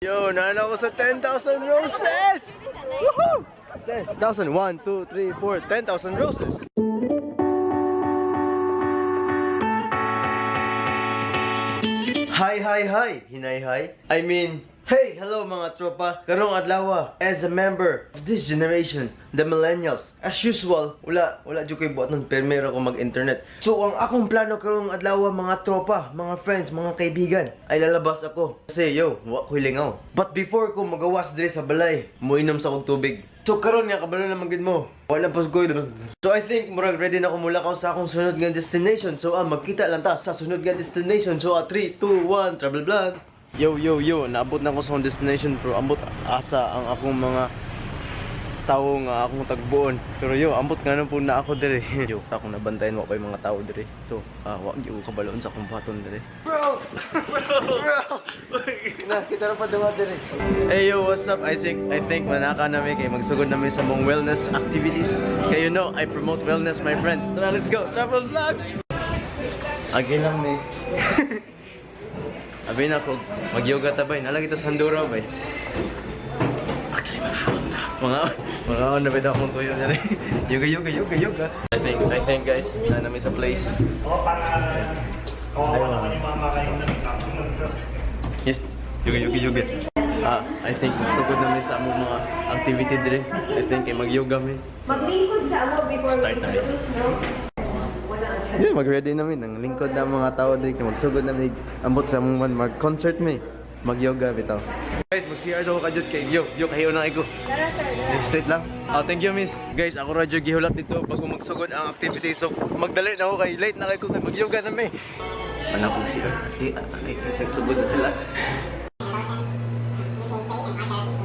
Yo, naan ako sa 10,000 roses! Woohoo! 10,000, 1, 2, 3, 4, 10,000 roses! Hi, hi, hi! Hinay, hi. I mean, hey, hello mga tropa. Karong adlaw, as a member of this generation, the millennials, as usual, wala jud koy buhat nun, permero ko mag-internet. So, ang akong plano karong adlaw, mga tropa, mga friends, mga kaibigan, ay lalabas ako. Kasi, yo, wa ko'y lingaw. But before ko magawas dire sa balay, muinom sa akong tubig. So karon nga kabalo naman gid mo. Wala pa ko. So I think murag ready na ko mulakaw sa akong sunod nga destination. So magkita lang ta sa sunod nga destination. So 3 2 1 travel vlog. Yo yo yo, naabot na ko sa akong destination pero ambot asa ang akong mga tawo nga akong tagbuon. Pero yo, ambot nga po na ako dire. Yo, akong nabantayan wa pa yung mga tao dire. So, wa gyud ko kabaloon sa akong baton dire. Bro! Bro! Na, kita ra pa duwa dire. Hey yo, what's up? I think manaka na mi kay magsugod na mi sa mong wellness activities. Kay you know, I promote wellness, my friends. Tara, let's go. Travel vlog. Agi lang mi. Abi na ko mag-yoga ta bay. Nalagi ta sa Handura bay. Actually, mga on na ba akong tuyo diri. Yoga, yoga, yoga, yoga. I think guys, na nami sa place. Oo, para kawawa naman yung mama kayo na Yes, yoga, yoga, yoga. I think magsugod na mi sa among mga activity dire. I think ay mag-yoga mi. Maglingkod sa amo before Start we na. introduce, no? Wala ang Yeah, mag-ready na mi. Nang lingkod na ang mga tao diri kay magsugod na mi. Ambot sa among man mag-concert mi. Mag-yoga bitaw. Guys, mag-CR sa ako kadyot kay yo, yo kayo na ko. Tara, sir. Tara. Straight lang. Oh, thank you, miss. Guys, ako radyo gihulat dito bago magsugod ang activity. So, magdali na ako kay late na kay ko kay mag-yoga na mi. Wala kong CR. Ay, ay, ay, nagsugod na sila.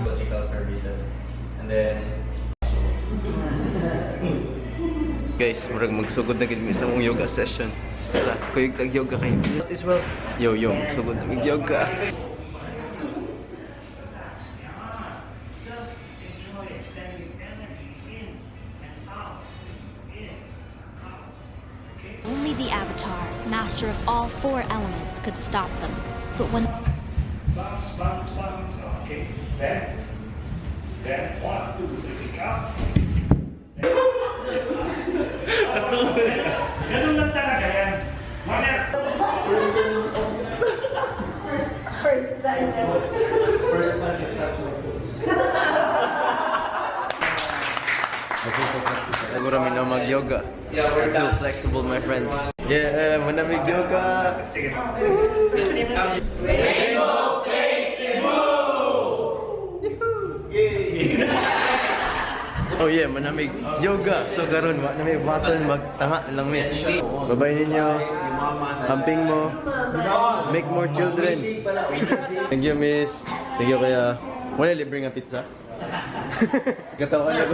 Logical services. And then, Guys, murag magsugod na gid mi sa mong yoga session. Tara, kuyog tag yoga kayo. As well. Yo, yo, magsugod na mig yoga. Just enjoy extending energy in and out, in, out. Okay? Only the Avatar, master of all four elements, could stop them. But when Bounce, bounce, bounce. Okay. Then, then one, two, three, pick up. Ganun lang talaga yan. Mamaya, First time ever. First time you touch my toes. Siguro mi na mag-yoga. Yeah, I we're feel done. flexible, my friends. Yeah, manamig yoga. Sige. Rainbow Oh yeah, manamig yoga. So karon wa na may button, magtanga lang mi. Babay ninyo. Hamping mo. Make more children. Thank you, miss. Thank you, kuya. Wala libre nga pizza? Katawan na ko.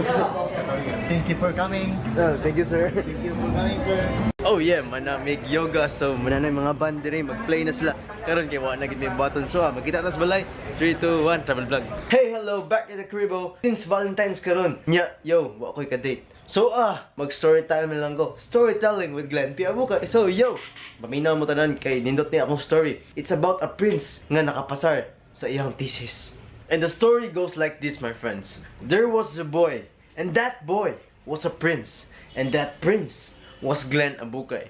Thank you for coming. Oh, thank you, sir. Thank you for coming, sir. Oh yeah, manamig yoga. So, mananay mga band dire, mag-play na sila. Karon kay wa na gid may button. So, magkita tas balay. 3 2 1 travel vlog. Hey, hello, back in the cribo. Since Valentine's karon, nya, yo, wa ko'y ka-date. So, mag-story time na lang ko. Storytelling with Glenn P. Abuka. So, yo, paminaw mo tanan kay nindot ni akong story. It's about a prince nga nakapasar sa iyang thesis. And the story goes like this, my friends. There was a boy, and that boy was a prince, and that prince was Glenn Abukay.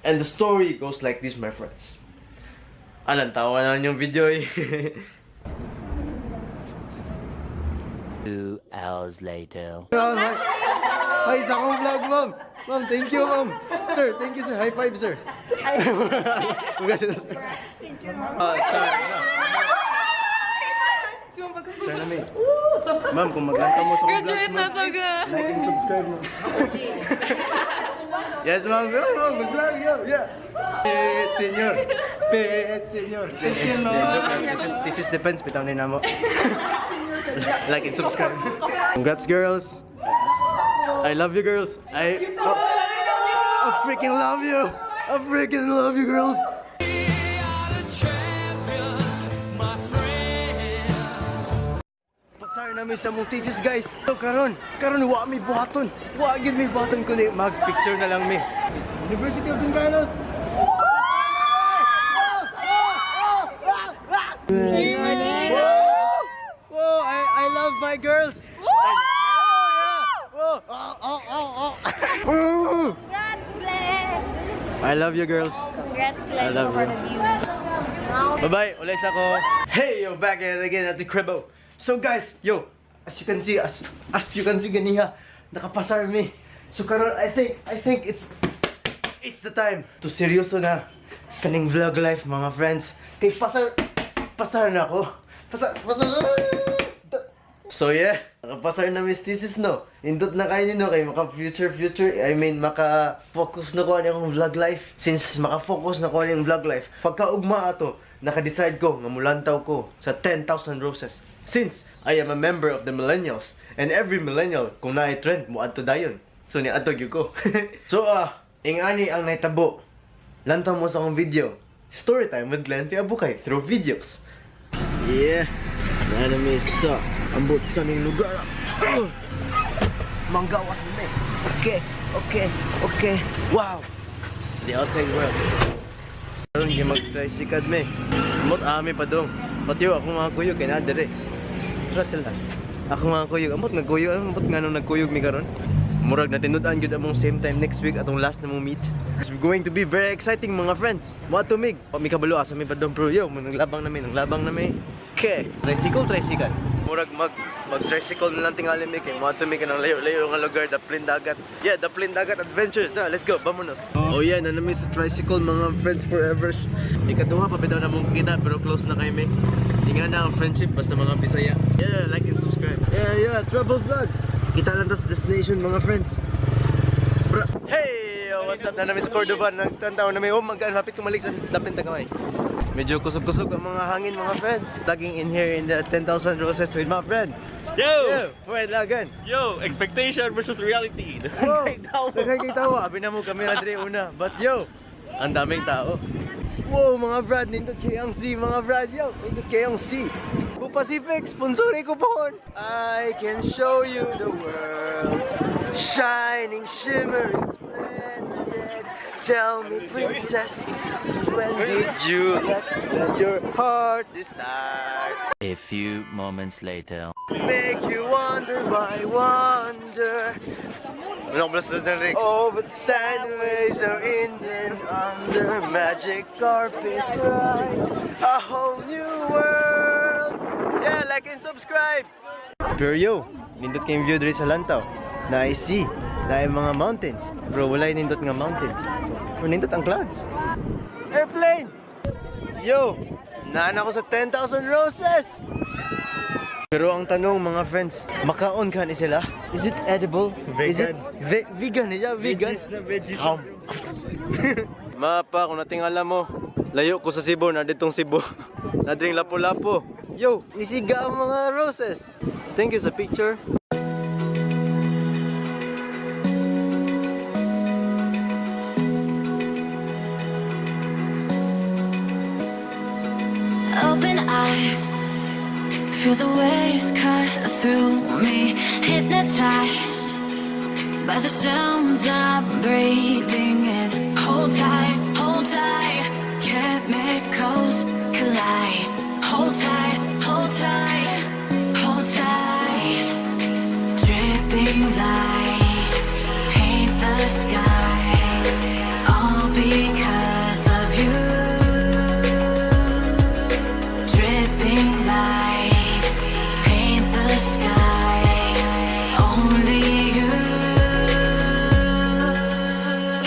And the story goes like this, my friends. Alam, tawa na yung video eh. 2 hours later. Hi, sa akong vlog, ma'am. Ma'am, thank you, ma'am. Sir, thank you, sir. High five, sir. Thank you. Sir. Sir namin. Ma'am, kung maglangka mo sa akong vlog, Graduate na ma'am, taga. like and subscribe, ma'am. Yes, ma'am. Go, ma'am. Mag-vlog, yo. Yeah. Pet, senyor. Pet, senyor. Thank you, This is, this is defense. Bitaw na mo. Like and subscribe. Congrats, girls. I love you, girls. I freaking love you. I freaking love you, girls. Champions, my friends. Pasar namin sa mong thesis, guys. So karon wa mi buhaton. Wa gyud mi buhaton kundi mag-picture na lang mi. University of San Carlos. Woo! Bye-bye, girls! Woo! Oh, yeah! Oh, oh, oh, oh, oh. Congrats, Glenn! I love you, girls. Congrats, I Glenn. love So proud you. of you. Bye-bye. Ulay sa ko. Hey, yo, back at it again at the cribbo. So guys, yo, as you can see, as you can see ganiha, nakapasar mi. So karon I think it's the time to seryoso na kaning vlog life, mga friends. Kay pasar na ako. Pasar pasar. So yeah, nakapasar na mis thesis, no. Indot na kayo no kay maka future future, I mean, maka focus na ko ani akong vlog life. Since maka focus na ko ani ang vlog life, pagkaugma ato, naka-decide ko nga mulantaw ko sa 10,000 Roses. Since I am a member of the millennials and every millennial kung naay trend mo adto dayon. So ni adto gyud ko. So ingani ang nahitabo. Lantaw mo sa akong video. Story time with Glenn P. Abukay through videos. Yeah. Naanami sa ambot sa ning lugar. Manggawas ni. Okay. Wow. The outside world. Karon gi mag-tricycle me. Ambot ami pa dong. Patiyo ako mga kuyog kay naa dire. Tara sila. Ako mga kuyog, ambot nagkuyog, ambot nganong nagkuyog mi karon. Murag na tinud-an gyud among same time next week atong last na mong meet. It's going to be very exciting, mga friends. Mo tumig. Pa mi kabalo asa mi pa dong, bro. Yo, mo naglabang na mi, naglabang na mi. Okay, tricycle, tricycle. Murag mag tricycle na lang tingali mi kay mo tumig kanang layo-layo nga lugar, daplin dagat. Yeah, daplin dagat adventures. Na, let's go, vamonos. Oh yeah, na nami sa tricycle, mga friends forevers. Ikaduha pa bitaw na mong kita pero close na kay mi. Di nga na ang friendship basta mga Bisaya. Yeah, like and subscribe. Yeah, travel vlog. Kita lang to sa destination, mga friends. Bro. Hey! Oh, what's up? Na namin sa Cordova. Nagtantaw na may oh, magkaan. Hapit kumalik sa lapin tagamay. Medyo kusog-kusog ang mga hangin, mga friends. Tagging in here in the 10,000 Roses with my friend. Yo! Yo! Friend Lagan. Yo! Expectation versus reality. Wow! Daghan kay tao. Abi na mo kami na diri una. But yo, ang daming tao. Wow, mga brad, nindot kayong sea, mga brad, yo. Nindot kayong sea. Bu Pacific, sponsor ko pohon. I can show you the world. Shining, shimmering, splendid. Tell me, princess, since when did you let your heart decide? A few moments later. Make you wonder by wonder. Wala akong balas ng lyrics. Oh, but sideways or in and under magic carpet ride. A whole new world. Yeah, like and subscribe. Pero yo, nindot kayong view diri sa Lantaw. Na I see, na mga mountains. Bro, wala nindot nga mountain. Pero nindot ang clouds. Airplane! Yo, naan ako sa 10,000 Roses! Pero ang tanong, mga friends, makaon ka ni sila? Is it edible? Is it vegan? Yeah, vegan. Veggies na veggies. Ham. Mapa, kung natingala mo, layo ko sa Cebu, na ditong Cebu. Nadring lapo-lapo. Yo, nisiga ang mga roses. Thank you sa picture. Open eye, feel the waves cut through me. Hypnotized by the sounds I'm breathing in. Hold tight, chemicals collide. Hold tight, hold tight, hold tight. Dripping lights paint the skies, all because of you. Dripping lights paint the skies. Only you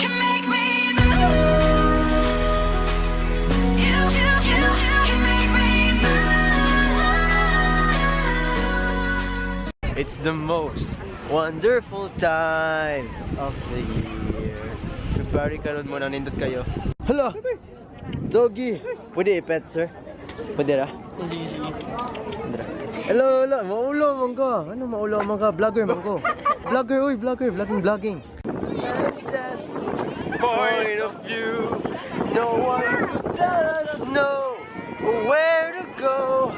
can make me move. You can make me move. It's the most wonderful time of the year. February karon mo na nindot kayo. Hala! Doggy! Pwede i-pet, sir? Pwede ra? Pwede ra. Hello, hello. Maulo man ka. Ano maulo man ka? Vlogger man ko. Vlogger, uy, vlogger. Vlogging, vlogging. Just point of view. No one to tell us no. Where to go.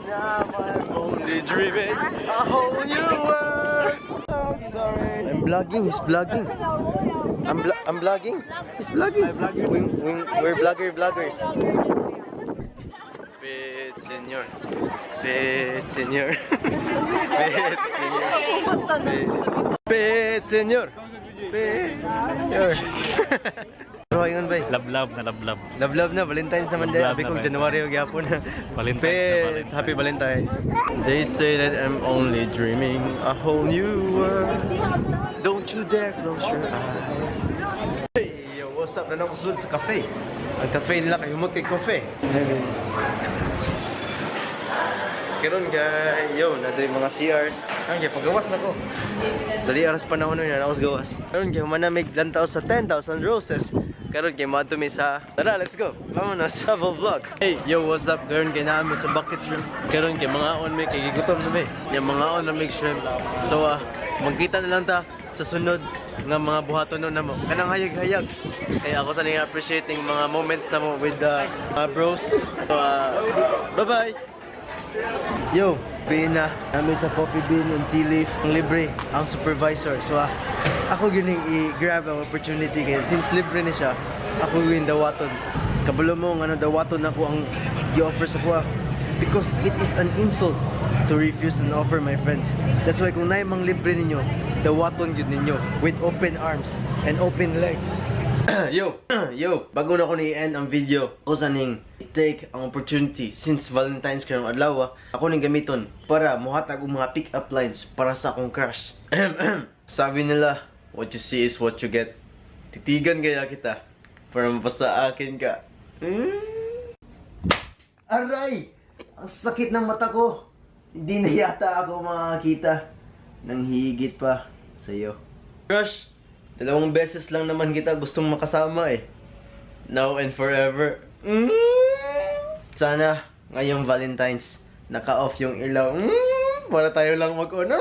Now I'm only dreaming a whole new world. So sorry. I'm vlogging. He's vlogging. I'm vlogging. He's vlogging. We're vlogger vloggers. It's in Senyor. Pet senyor. Pet senyor. Pet senyor. Pet senyor. Pero ingon bay. Love love na love love. Love love na Valentine's naman dahil. Love, love Abi na kong ba? January og gyapon. Valentine's na Pet, Valentine's. Happy Valentine's. They say that I'm only dreaming a whole new world. Don't you dare close your eyes. Hey, yo, what's up? Naa ko sulod sa cafe. Ang cafe nila kay humot kay cafe. Karon kay yo, naa diri mga CR. Ang kay pagawas na ko. Dali aras panahon na ako sa gawas. Karon kay manamig lantaw sa 10,000 roses. Karon kay moadto mi sa. Tara, let's go. Vámonos. Have a vlog. Hey, yo, what's up? Karon kay naa mi sa Bucket Shrimp. Karon kay mangaon mi kay gigutom na mi. Yang mangaon na mig shrimp. So magkita na lang ta sa sunod nga mga buhaton nun namo. Kanang hayag-hayag. Kaya ako sa ning appreciating mga moments namo with the bros. So, bye-bye. Yo, Pina, namin sa Coffee Bean and Tea Leaf, ang libre, ang supervisor. So, ako gyud ning i-grab ang opportunity kay since libre ni siya, ako gyud dawaton. Kabalo mo nga ano dawaton ako ang gi-offer sa kuha because it is an insult to refuse an offer, my friends. That's why kung naay mang libre ninyo, dawaton gyud ninyo with open arms and open legs. Yo, yo, bago na ko ni-end ang video, ako sa ning take ang opportunity since Valentine's karong adlaw, ako ning gamiton para mohatag og mga pick-up lines para sa akong crush. Sabi nila, "What you see is what you get." Titigan kaya kita para mapasa akin ka. Aray! Ang sakit ng mata ko. Hindi na yata ako makakita ng higit pa sa'yo. Crush, dalawang beses lang naman kita gustong makasama eh. Now and forever. Sana ngayong Valentine's, naka-off yung ilaw. Para tayo lang mag-on.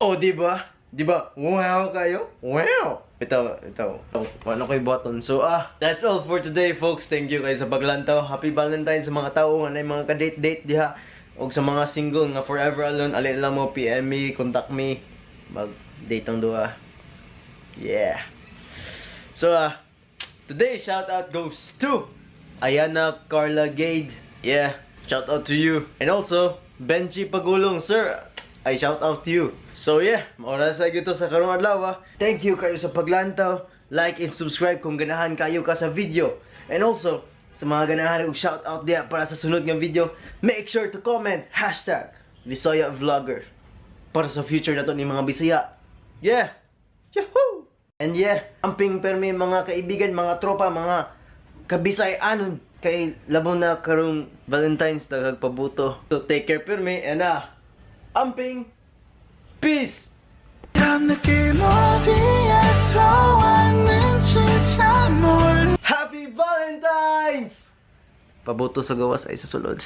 Oh, di ba? Di ba? Wow kayo? Wow! Ito, ito. Paano ko'y button? So, that's all for today, folks. Thank you kayo sa paglantaw. Happy Valentine's sa mga tao nga na mga ka-date-date diha. Og sa mga single nga forever alone, alin lang mo, PM me, contact me. Mag-date ang duha. Yeah. So, today, shout out goes to Ayana Carla Gade. Yeah, shout out to you. And also, Benji Pagulong, sir. I shout out to you. So yeah, maura sa gito sa karong adlaw. Thank you kayo sa paglantaw. Like and subscribe kung ganahan kayo ka sa video. And also, sa mga ganahan og shout out diya para sa sunod nga video, make sure to comment #VisayaVlogger para sa future nato ni mga Bisaya. Yeah! Yahoo! And yeah, amping permi mga kaibigan, mga tropa, mga kabisayanon kay labaw na karong Valentine's daghag pabuto. So take care permi and amping, peace. 느낌 어디에서 왔는지 잘 몰라. Happy Valentine's! Pabuto sa gawas ay sa sulod.